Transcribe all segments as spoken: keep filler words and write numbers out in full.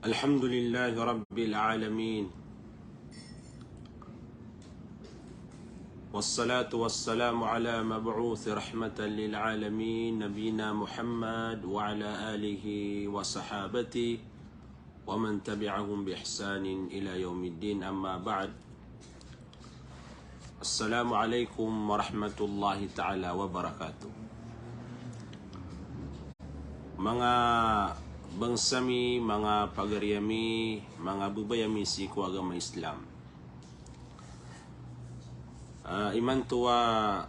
الحمد لله رب العالمين. والصلاة والسلام على مبعوث رحمة للعالمين نبينا محمد وعلى آله وصحابته ومن تبعهم بإحسان إلى يوم الدين، أما بعد. Assalamu alaikum warahmatullahi ta'ala wabarakatuh. Manga bangsa mi, manga pagari ami, manga babay ami sii ko agama Islam. Ah, imanto a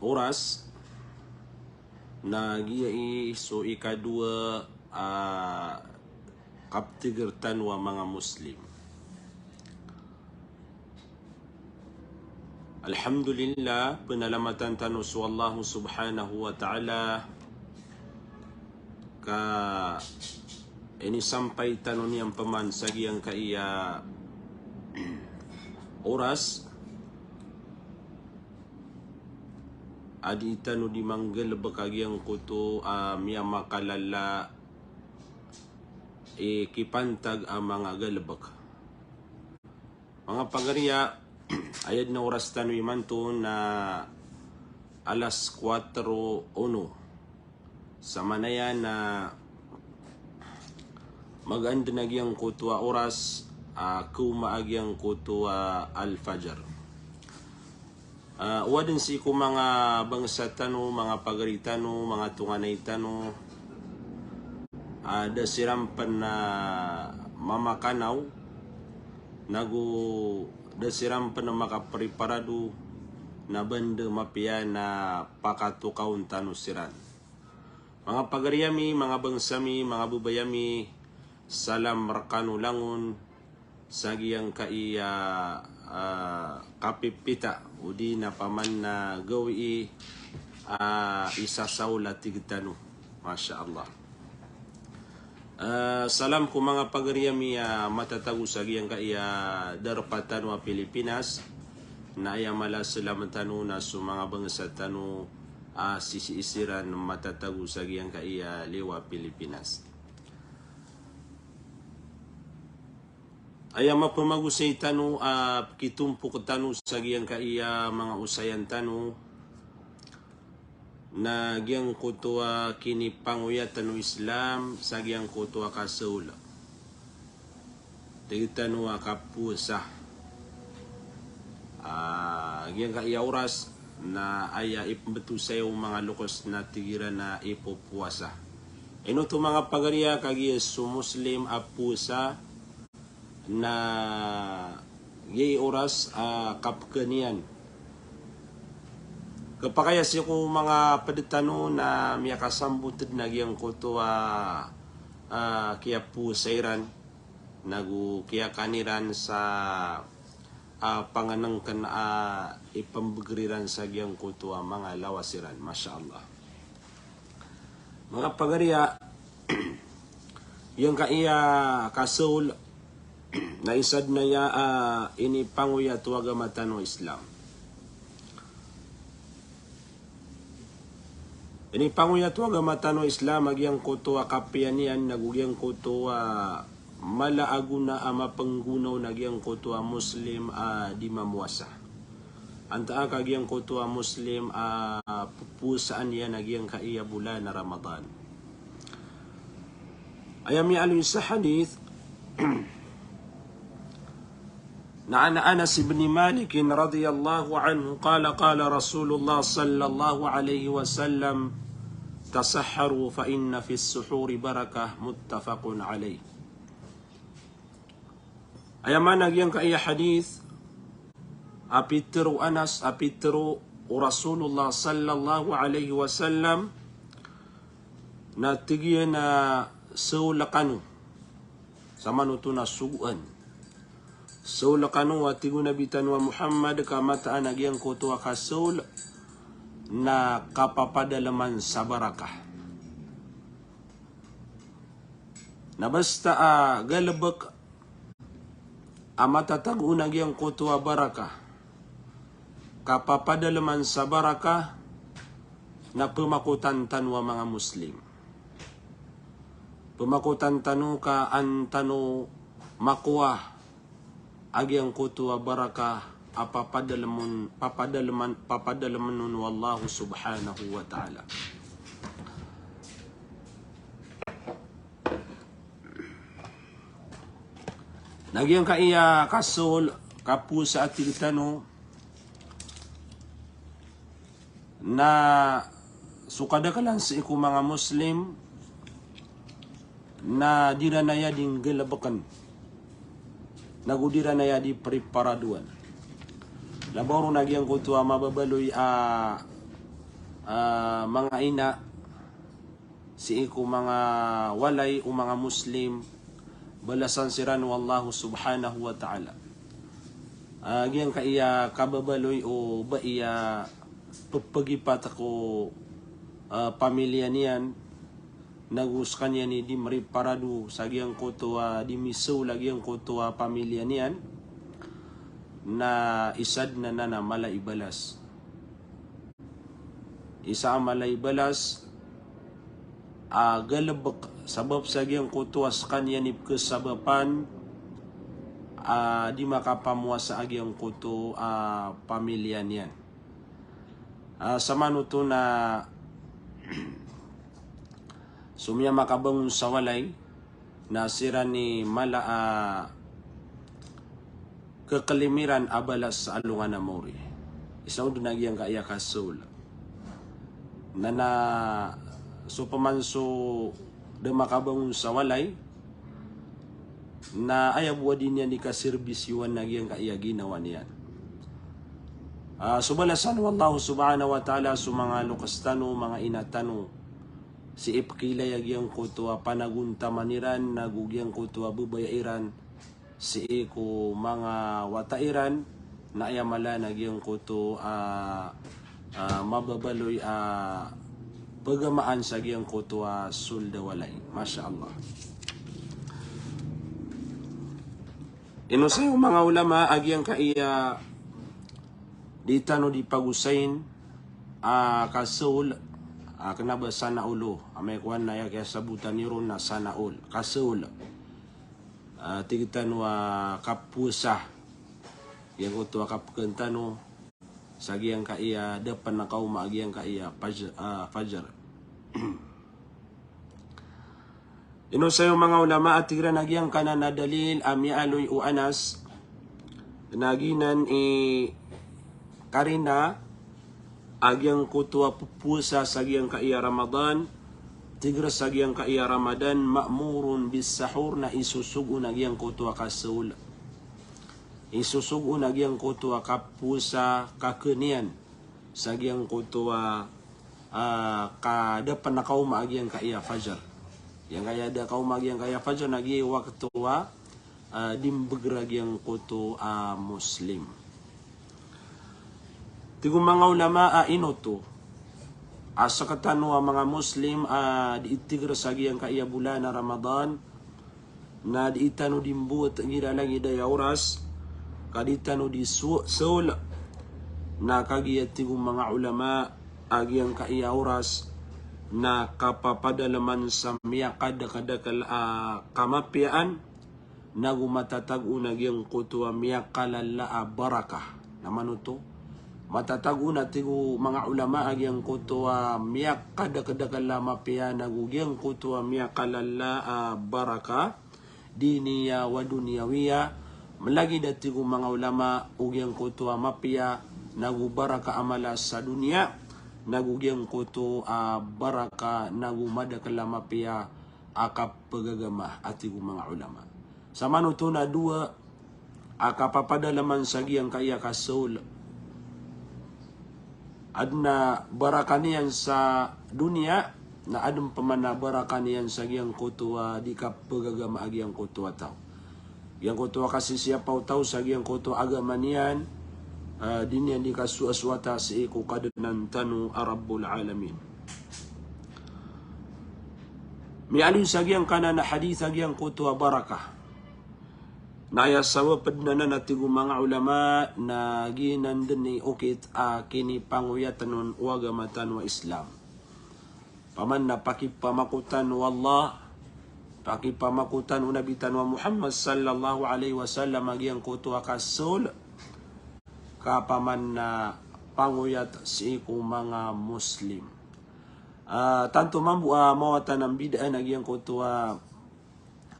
oras na giya i so ikadowa a kaptiger tano a manga Muslim. Alhamdulillah, penalamatan tano so Allah subhanahu wa ta'ala ka inisampay tano niyan peman sa giyangkaiya oras a di tano di manggalebek a giyangkoto a miyamakalala i kipantag a manga galebek. Manga pagari a, aya den a oras tano imanto na alas kuwatro uno. Samanaya na mag-end na giyangkoto a oras a kawma a giyangkoto a alfajar. Ah, o aden sii ko manga bangsa tano, manga pagari tano, manga tonganay tano, ah, da siran pen, ah, mamakanaw, nago da siran pen makapreparado, na banda mapiya na pakatokawn tano siran. Manga pagari ami, manga bangsa mi, manga babay ami, salam rekano langon sa giyangkaiya, ah, kapipita, odi na paman na gawii, ah, isasaol a tig tano. Masha Allah. Ah, salam ko manga pagari ami a matatago sa giyangkaiya darpa tano a Pilipinas, na aya mala a salam tano na so manga bangsa tano a sisii siran matatago sa giyangkaiya liyo a Pilipinas. Aya mapemagosay tano a kitompok tano sa giyangkaiya manga osayan tano na giyangkoto a kinipangoyat o Islam sa giyangkoto a kasaol. Tig tano a kapowasa. Ah, giyangkaiya oras na aya ipembetosay o manga lokes na tig iran a ipopowasa. Ino oto manga pagari a kagiya so Muslim a powasa na giyai oras a kapeken iyan. Kepakay a sii ko manga ped tano na miyakasambot den a giyangkoto a, ah, kiyapowasa iran, nago kiyakan iran sa, ah, pangenengken a ipembeger iran sa giyangkoto a manga lawas iran. Masha Allah. Manga pagari a, giyangkaiya kasaol na isa den aya a inipangoyat o agama tano a Islam. Inipangoyat o agama tano a Islam a giyangkoto a kapiya niyan nago giyangkoto a mala a gona a mapenggonao na giyangkoto a Muslim a di mamowasa. Antaa ka giyangkoto a Muslim a pepowasaan iyan a giyangkaiya bolan a Ramadan. Aya miyaaloy sa hadith, na an Anas ibn Malik radhiyallahu anhu qala, qala Rasulullah sallallahu alaihi wasallam, "Tasahharu fa inna fis suhuri barakah," muttafaqun alaih. Aya maana giyangkaiya hadith, a pitharo o Anas, a pitharo o Rasulullah sallallahu alaihi wasallam, na tig iyan a saol kano. Samanoto na sogoan. Saol kano a tig o Nabi tano a Muhammad ka mataan a giyangkoto a kasaol na kapapadaleman sa barakah. Na basta a galebek a matatago on a giyangkoto a barakah, kapapadaleman sa barakah, na pemakotan tano a manga Muslim. pemakotan tano ka an tano makowa a giyangkoto a barakah a papadalemen, papadalemen, papadalemen on o Allah subhanahu wa ta'ala. Na giyangkaya kasold, kapowasa a tig tano, na so kadaklan sii ko manga Muslim na di iran aya di nggalebeken, nago di iran aya di preparadoan. Labaw ron a giyangkoto a mababaloy a, a, manga ina sii ko manga walay o manga Muslim, balasan siran o Allah subhanahu wa ta'ala. A giyangkaya kababaloy o ba iya pepegipat ko, a, pamilya niyan, nago sekaniyan i di meriparado sa giyangkoto a di misold a giyangkoto a pamilya niyan, na isa den anan a mala i balas. Isa a mala i balas a galebek sabap sa giyangkoto a sekaniyan i pekesabapan a di makapamowasa a giyangkoto a pamilya niyan. A, samanoto na so miyamakabangon sa walay, na siran i mala a kekelimiran a balas sa alongan a maori. Isa on den a giyangkaya kasold. Na, na so peman so da makabangon sa walay, na aya bo a di niyan di kaserbisyuan a giyangkaya ginawa niyan. A, so balasan o Allah subhanahu wa ta'ala so manga loks tano, manga ina tano, sii pekeilay a giyangkoto a panagontaman iran, nago giyangkoto a bebaya iran, sii ko manga wata iran, na aya mala na giyangkoto a, a, mababaloy a pegamaan sa giyangkoto a sold a walay. Masha Allah. Inosay o manga ulama a giyangkaya di tano di pagosayin a kasold, a, kena ba sana olo. Amay kowan na aya kiyasabotan iyo ron na sana ol, kasold. A, tig tano a kapowasa. Giyangkoto a kapekan tano sa giyangkaya da pen a kaoma a giyangkaya faj-, a, fajar. Inosay o manga ulama a tig iran a giyangkanan a dalil a miyaaloy o Anas na giyanan i karina a giyangkoto a pepowasa sa giyangkaya Ramadan, tig iran sa giyangkaya Ramadan, ma'murun bis sahur, na isosogo on a giyangkoto a kasold. Isosogo on a giyangkoto a kapowasa, kakeniyan sa giyangkoto a, a, ka da pen a kaoma a giyangkaya fajar. Giyangkaya da kaoma a giyangkaya fajar na giya i wakto a, a, di mbeger a giyangkoto a Muslim. Tig o manga ulama a ino oto a sekatano a manga Muslim a di itiger sa giyangkaya bolan a Ramadan, na di tano di mbowat igira langid aya oras, ka di tano di so-, sold, na kagiya tig o manga ulama a giyangkaya oras na kapapadaleman sa miyakadakadakel a kamapiyaan, nago matatago on a giyangkoto a miyakalala a barakah. Na manoto, matatago on a tig o manga ulama a giyangkoto a miyakadakadakel a mapiya, nago giyangkoto a miyakalala a barakah diniya wa duniyawiya. Melagid a tig o manga ulama o giyangkoto a mapiya nago barakah a mala sa doniya, nago giyangkoto a barakah nago madakel a mapiya a kapegagama, a tig o manga ulama. Samanoto na dowa a kapapadaleman sa giyangkaya kasold. Aden a barakah niyan sa doniya, na aden peman a barakah niyan sa giyangkoto a di kapegagama a giyangkoto a taw. Giyangkoto a kasisiyapaw taw sa giyangkoto a agama niyan, a, di niyan di kasowasowa ta sii ko Kadnan tano a Rabbul Alamin. Miyaaloy sa giyangkanan a hadith a giyangkoto a barakah. Na aya sabap den anan a tig o manga ulama na giyanan den i okit a kinipangoyatan on o agama tano a Islam. Paman na pakipamakotan o Allah, Pakipamakotan o Nabi tano a Muhammad sallallahu alaihi wasallam a giyangkoto a kasold ka paman na pangoyat sii ko manga Muslim. Ah, tanto mambo a mawatan a mbidaan a giyangkoto a,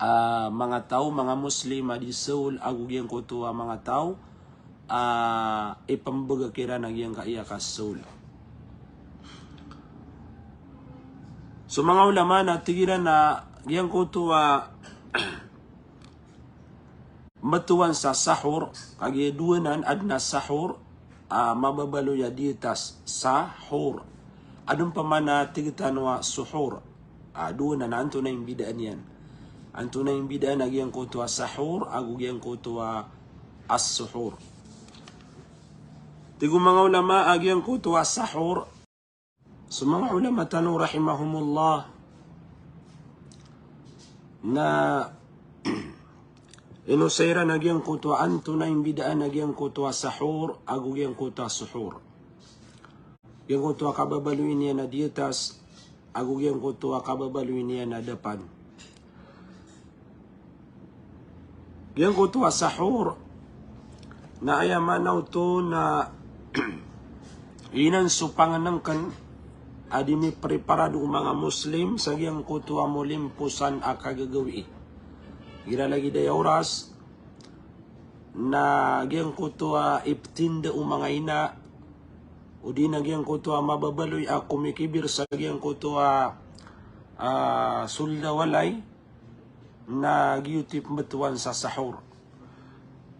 ah, manga taw, manga Muslim a di sold ago giyangkoto a manga taw a ipmbgak iran a giyangkaya kasold. So manga ulama na tig iran a giyangkoto a mbtowan sa sahur, kagiya dowa nan, adn a sahur a mababaloy a diyat a sahur. Adn pman a tig tano a suhur. A dowa nan, antonaa i mbidaan iyan? Antonaa i mbidaan a giyangkoto a sahur ago giyangkoto a as-suhur? Tig o manga ulama a giyangkoto a sahur, so manga ulama tano rahimahumullah na inosay iran a giyangkoto a antonaa i mbidaan a giyangkoto a sahur ago giyangkoto a suhur. Giyangkoto a kababaloy niyan a diyat ago giyangkoto a kababaloy niyan a dapan. Giyangkoto a sahur na aya maana oto na giyanan so pangnngkn a di mipreparado o manga Muslim sa giyangkoto a molimposan a kagagawii. Igira lagid aya oras na giyangkoto a iptinda o manga ina, odi na giyangkoto a mababaloy a komikibir sa giyangkoto a, ah, sold a walay, na giyoto i pmbtowan sa sahur.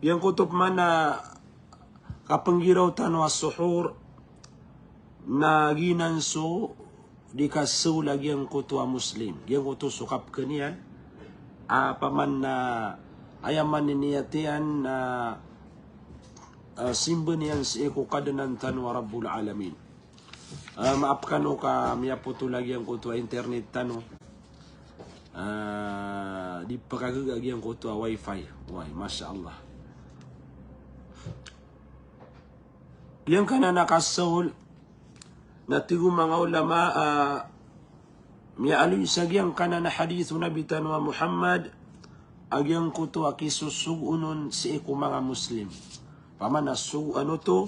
Giyangkoto pman a kapnggiraw tano a suhur na giyanan so di kasold a giyangkoto a Muslim. Giyangkoto so kapkn iyan a paman na aya maniniyat iyan na, ah, simba niyan sii ko Kadnan tano a Rabbul Alamin. Ah, maap kano ka miyapotol a giyangkoto a internet tano. Ah, di pkagaga giyangkoto a wifi. Way, masha Allah. Giyangkanan a kasold na tig o manga ulama a miyaaloy sa giyangkanan a hadith o Nabi tano a Muhammad a giyangkoto a kisosogoon on sii ko manga Muslim. Paman a sogoan oto,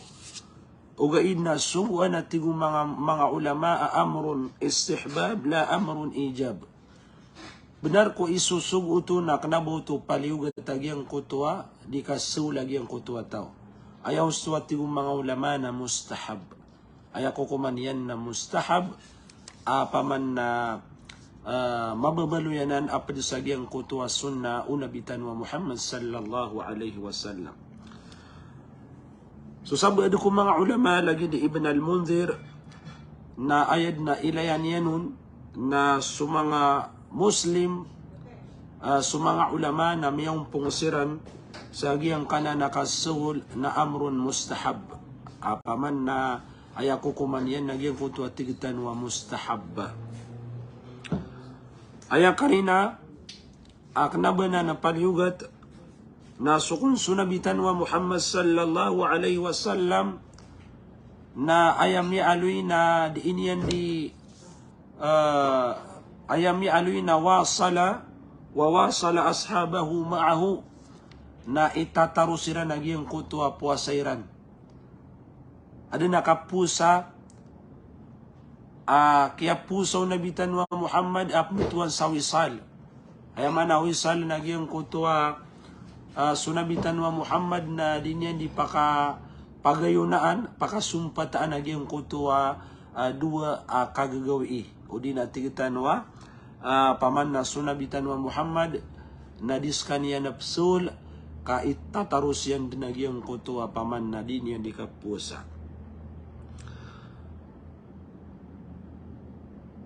ogaid na sogoan a tig o manga, manga ulama a amrun istihbab la amrun ijab. Bnar ko isosogo oto na kna ba oto paliyogat a giyangkoto a di kasold a giyangkoto a taw. Aya osto a tig o manga ulama na mustahab. Aya kokoman iyan na mustahab, a paman na, ah, mababaloy anan a pd sa giyangkoto a sunnah o Nabi tano a Muhammad sallallahu alaihi wasallam. So sabaad ko manga ulama lagid i Ibn al-Mundhir na aya dn a ilayan iyan on na so manga Muslim, ah, so manga ulama na miyaompong siran sa giyangkanan a kasold na amrun mustahab. A paman na aya kokoman iyan na giyangkoto a tig tano a mustahab. Aya karina a kna ba nan a paliyogat na so kon so Nabi tano a Muhammad sallallahu alaihi wasallam na aya miyaaloy na di niyan di, ah, aya miyaaloy na wasala wa wasala ashabahu ma'ahu, na itataros iran a giyangkoto a powasa iran. Adn a kapowasa a kiyapowasa o Nabi tano a Muhammad a pmbtowan sa wisal. Aya maana a wisal na giyangkoto a, ah, so Nabi tano a Muhammad na di niyan di paka, pagayonaan, pakasompataan a giyangkoto a, ah, dowa a kagagawii. Odi na tig tano a, ah, paman na so Nabi tano a Muhammad na di skaniyan a psold, ka itataros iyan dn a giyangkoto a paman na di niyan di kapowasa.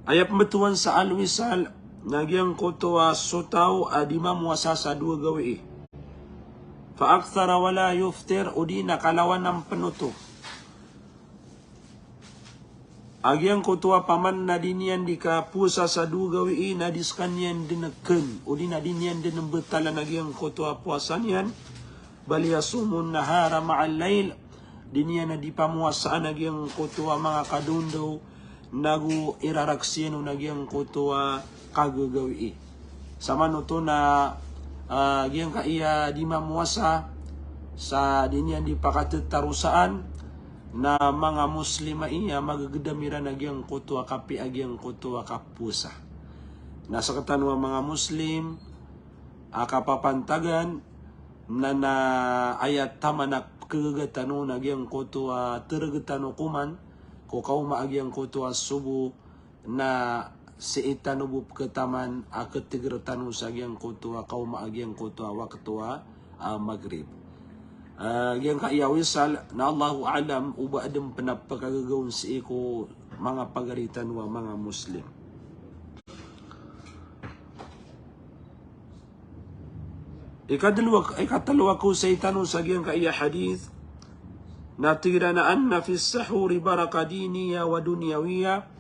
Aya pmbtowan sa alwisal na giyangkoto a so taw a di mamowasa sa dowa gawii. Fa akthara wa la yuftir, odi na kalawan a pn oto. A giyangkoto a paman na di niyan di kapowasa sa dowa gawii na di skaniyan dn kn, odi na di niyan dn mbtalan a giyangkoto a powasa niyan. Bal yasumun nahara ma'al layl. Di niyan a di pamowasaan a giyangkoto a manga kadaondaw, nago iraraksiyan on a giyangkoto a kagagawii. Samanoto na, ah, giyangkaya di mamowasa sa di niyan di pakatetarosaan na manga Muslim a iya magegedam iran a giyangkoto a kapiya giyangkoto a kapowasa. Na sekitano a manga Muslim a kapapantagan na, na aya taman a kegaga tano na giyangkoto a tereg tano koman ko kaoma a giyangkoto a sobo na sii tano bo peketaman a keteger tano sa giyangkoto a kaoma a giyangkoto a wakto a, a, Maghrib. A, giyangkaya wisal na Allahu a'lam o ba aden pen a pekagagaon sii ko manga pagari tano a manga Muslim. Ikatelo, ikatelo a kaosay tano sa giyangkaya hadith na tig iran a anna fis sahuri barakah diniyah wa dunyawiyah.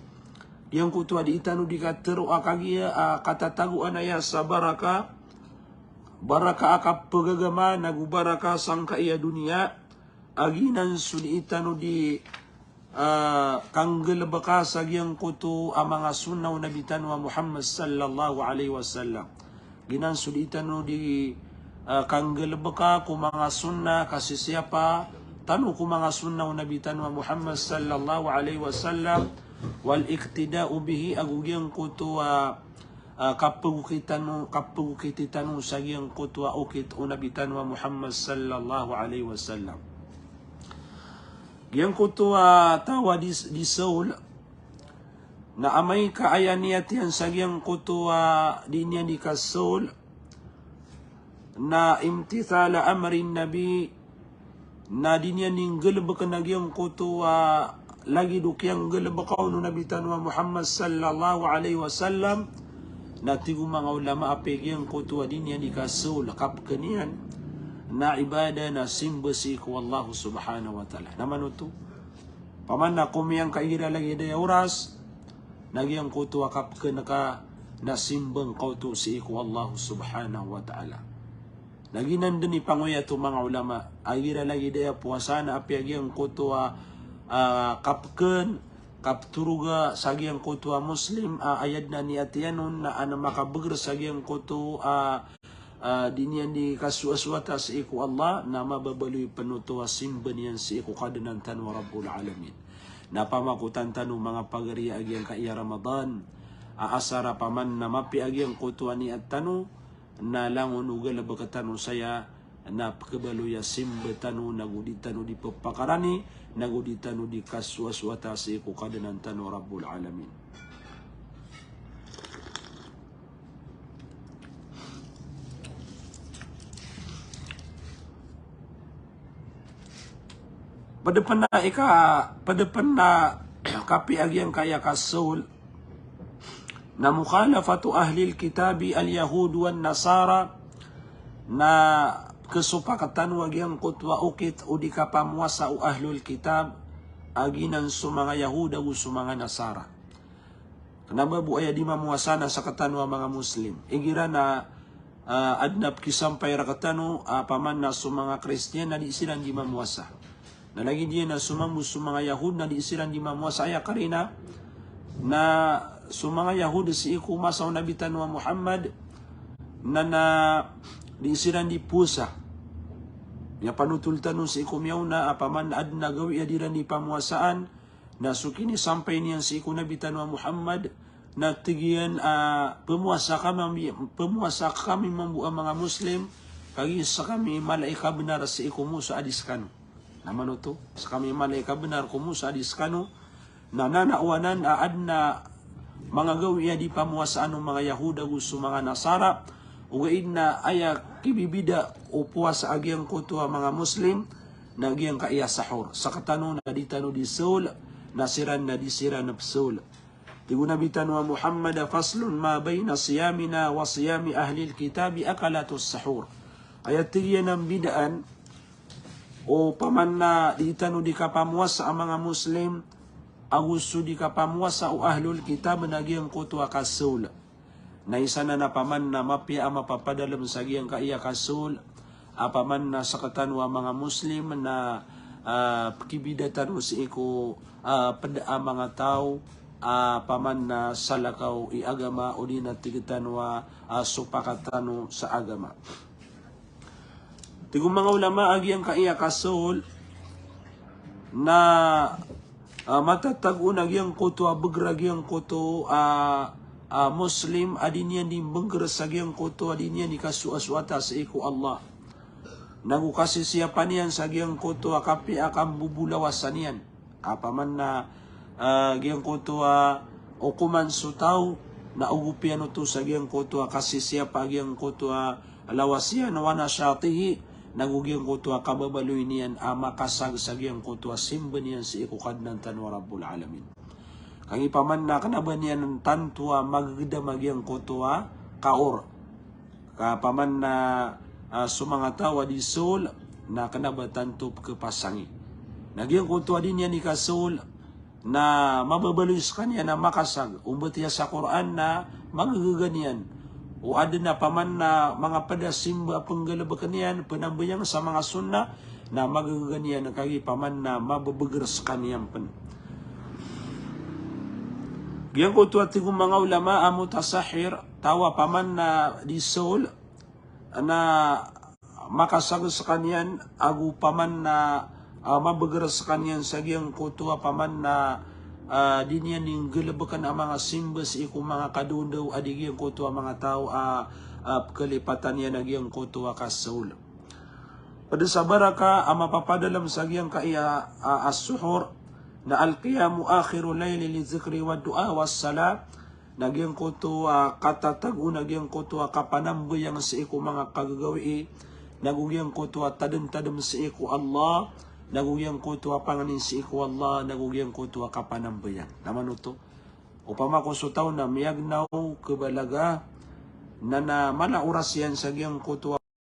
Giyangkoto a di tano di katero a kagiya, a, katatagoan aya sa barakah, barakah a kapegagama, nago barakah sangkaya doniya, a giyanan so di tano di, ah, kanggalebeka sa giyangkoto a manga sunnah o Nabi tano a Muhammad sallallahu alaihi wasallam. Giyanan so di tano di, ah, kanggalebeka ko manga sunnah, kasisiyapa tano ko manga sunnah o Nabi tano a Muhammad sallallahu alaihi wasallam, wal iqtida'u bihi, ago giyangkoto a, ah, kapegokiti tano, kapegokiti tano sa giyangkoto a okit o Nabi tano a Muhammad sallallahu alaihi wasallam. Giyangkoto a taw a di, di Saul, na amay ka aya niyat iyan sa giyangkoto a di niyan di ka Saul, na imtithala amrin Nabi, na di niyan di nggalebeken a giyangkoto a lagid o kiyanggalebeka on o Nabi tano a Muhammad sallallahu alaihi wasallam, na tig o manga ulama a apiya giyangkoto a di niyan di ka Saul, kapeken iyan na ibadah, na simba sii ko Allah subhanahu wa ta'ala. Na manoto, paman na komiyangkai igira lagid aya oras, na giyangkoto a kapeken ka na simba ngka oto sii ko Allah subhanahu wa ta'ala. Na giyanan den i pangoyat o manga ulama, a igira lagid aya powasa na apiya giyangkoto a, a, kapeken, kapetoroga sa giyangkoto a Muslim a aya den a niyat iyan on na an a makabeger sa giyangkoto a, a, di niyan di kasowasowataa sii ko Allah, na mababaloy pen oto a simba niyan sii ko Kadnan tano a Rabbul Alamin. Na pamakotan tano manga pagari a giyangkaya Ramadan a asar a paman na mapiya a giyangkoto a niyat tano, na langon o galebek tano saya, na pekebaloy a simba tano, nago di tano di pepakarani, nago di tano di kasowasowataa sii ko Kadnan tano a Rabbul Alamin. Ped pen a ika, ped pen a kapiya giyangkaya ka Saul, na mukhalafatu ahlil kitabi al-yahud wan nasara, na kesopakat tano a giyangkoto a okit o di kapamowasa o ahlul kitab, a giyanan so manga Yahud ago so manga Nasara. Kena ba bo aya di mamowasa na sekitano a manga Muslim. Igira na, ah, aden a pekisampay rektano, ah, paman na so manga Kristiyan na di siran di mamowasa. Na lagid iyan na so mambo so manga Yahud na di siran di mamowasa, aya karina na so manga Yahud sii ko masa o Nabi tano a Muhammad na, na di siran di powasa. Miyapanotol tano sii ko miyaona a paman na aden a gawii a di ran di pamowasaan, na so kinisampay niyan sii ko Nabi tano a Muhammad, na tig iyan a, ah, pemowasa kami, pemowasa kami mambo a manga Muslim, kagiya sekami mala i kabenar sii ko mosaad sekano. Na manoto, sekami mala i kabenar ko mosaad sekano, na nanaowanan a aden a manga gawii a di pamowasaan o manga Yahud ago so manga Nasara, ogaid na aya kibibida o powasa a giyangkoto a manga Muslim, na giyangkaya sahur. Sekitano na di tano di Saul, na siran na di siran psaul. Tig o Nabi tano a Muhammad a, faslun ma bayna siyamina wa siyami ahlil kitabi akalatus sahur. Aya tig iyan a mbidaan o paman na di tano di kapamowasa a manga Muslim ago so di kapamowasa o ahlul kitab na giyangkoto a ka Saul. Na isa nan a paman na mapiya a mapapadalem sa giyangkaya ka Saul a paman na sekitano a manga Muslim na, ah, pekibida tano sii ko, ah, ped a manga taw a, paman na salakaw i agama, odi na tig tano a, a, sopak tano sa agama. Tig o manga ulama a giyangkaya kasool na, a, matatago na giyangkoto a bgr a giyangkoto a, a, Muslim a di niyan di mbngkr sa giyangkoto a di niyan di kasoasoata sii ko Allah. Nago kasisiyapa niyan sa giyangkoto a kapiya a kambobolawasan iyan. Opama na, ah, giyangkoto a okoman so taw na ogopiyan oto sa giyangkoto a kasisiyapa a giyangkoto a lawas iyan, wa nashatihi, nago giyangkoto a kababaloy niyan a makasag sa giyangkoto a simba niyan sii ko Kadnan tano a Rabbul Alamin. Kagiya opama na kna ba niyan tanto a magdam a giyangkoto a kaor. Ka opama na, ah, so manga taw a di sool na kna ba tanto pkhapasangi. Na giyangkoto a di niyan di kasool na mababaloy skaniyan a makasag. Ombatiya sa Qur'an na magagaga niyan. O adn a opama na manga pd a simba a pnggalbkn iyan, pnambayang sa manga sunnah, na magagaga niyan kagiya opama na mababgr skaniyan pn. Giyangkoto a tig o manga ulama a mutasahhir, taw a opama na di sool, na makasag skaniyan, ago opama na, ah, mabgr skaniyan sa giyangkoto a opama na, ah, di niyan di nggalbkn a manga simba sii ko manga kadondaw a di giyangkoto a manga taw a, ah, pkhalipatan iyan a giyangkoto a kasool. Pd sa baraka a mapapadalm sa giyangkaya a, a suhur, na al-qiyamu akhirul layli lidh-dhikri wad-du'a was-salah, na giyangkoto a katatago, na giyangkoto a kapanambayang sii ko manga kagagawii, nago giyangkoto a tadmtadm sii ko Allah, nago giyangkoto a pangni sii ko Allah, nago giyangkoto a kapanambayang. Na mano oto? Opama ko so taw na miyagnaw, khabalaga, na, na mala oras iyan sa giyangkoto a